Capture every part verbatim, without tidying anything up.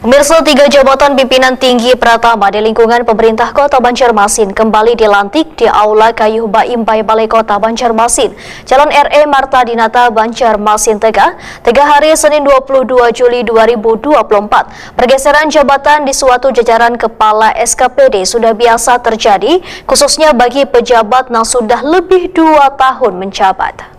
Pemirsa, tiga jabatan pimpinan tinggi pertama di lingkungan pemerintah Kota Banjarmasin kembali dilantik di Aula Kayuh Baimbai Balai Kota Banjarmasin, Jalan R E Marta Dinata, Banjarmasin Tengah, Tengah hari Senin dua puluh dua Juli dua ribu dua puluh empat. Pergeseran jabatan di suatu jajaran kepala S K P D sudah biasa terjadi, khususnya bagi pejabat yang sudah lebih dua tahun menjabat.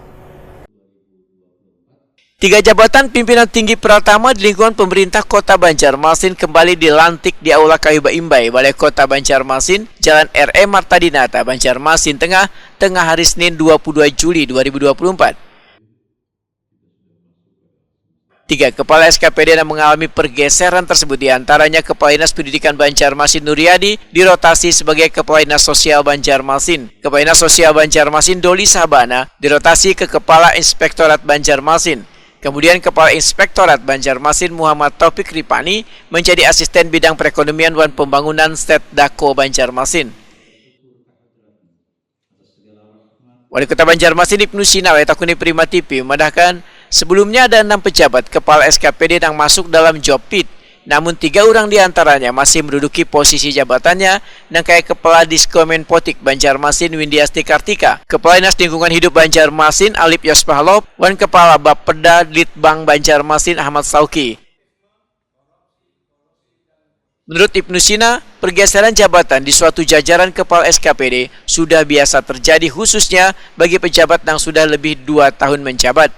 Tiga jabatan pimpinan tinggi pertama di lingkungan pemerintah Kota Banjarmasin kembali dilantik di Aula Kayu Baimbai, Balai Kota Banjarmasin, Jalan R E Marta Dinata, Banjarmasin Tengah, Tengah hari Senin dua puluh dua Juli dua ribu dua puluh empat. Tiga kepala S K P D yang mengalami pergeseran tersebut, diantaranya Kepala Dinas Pendidikan Banjarmasin Nuryadi dirotasi sebagai Kepala Dinas Sosial Banjarmasin, Kepala Dinas Sosial Banjarmasin Doli Sabana dirotasi ke Kepala Inspektorat Banjarmasin. Kemudian Kepala Inspektorat Banjarmasin Muhammad Taufik Ripani menjadi Asisten Bidang Perekonomian wan Pembangunan Setdako Banjarmasin. Wali Kota Banjarmasin Ibnu Sina, Wali Takuni Prima T V, memadahkan, sebelumnya ada enam pejabat kepala S K P D yang masuk dalam job pit, namun tiga orang di antaranya masih menduduki posisi jabatannya, nang kaya Kepala Diskominfotik Banjarmasin Windiasti Kartika, Kepala Dinas Lingkungan Hidup Banjarmasin Alip Yospahlop, wan Kepala Bapeda Litbang Banjarmasin Ahmad Sauki. Menurut Ibnu Sina, pergeseran jabatan di suatu jajaran kepala S K P D sudah biasa terjadi, khususnya bagi pejabat yang sudah lebih dua tahun menjabat.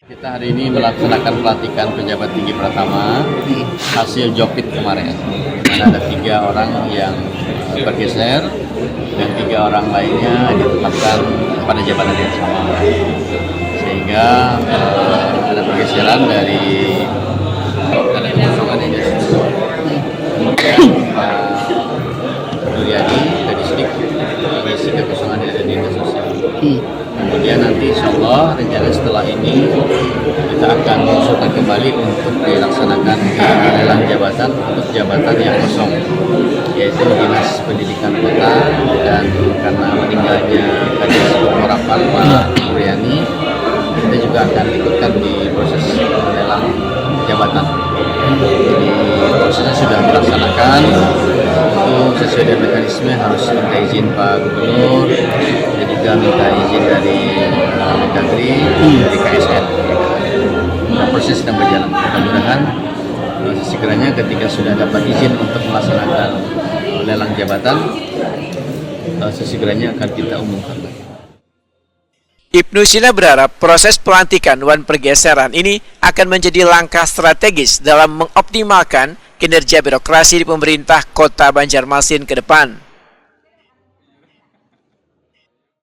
Kita hari ini melaksanakan pelantikan pejabat tinggi pertama hasil job pit kemarin. Di mana ada tiga orang yang, eh, bergeser dan tiga orang lainnya ditempatkan pada jabatan yang sama. Sehingga, eh, ada pergeseran dari, ada kekosongan yang dari situ. Kemudian Pak Duryadi ke Distrik mengisi kekosongan yang ada di Dinas Sosial. Kemudian nanti insya Allah rencana setelah ini kita akan mengusulkan kembali untuk dilaksanakan lelang jabatan untuk jabatan yang kosong, yaitu Dinas Pendidikan Kota, dan karena meninggalnya Kadis Korapan Pak Muriani, kita juga akan ikutkan di proses lelang jabatan. Jadi prosesnya sudah dilaksanakan, itu sesuai dengan mekanisme harus minta izin Pak Gubernur, dan juga minta izin dari, eh, Mendagri, dari K S N. Nah, proses sedang berjalan. Mudah-mudahan, eh, sesegeranya ketika sudah dapat izin untuk melaksanakan lelang jabatan, eh, sesegeranya akan kita umumkan. Ibnu Sina berharap proses pelantikan wan pergeseran ini akan menjadi langkah strategis dalam mengoptimalkan kinerja birokrasi di pemerintah Kota Banjarmasin ke depan.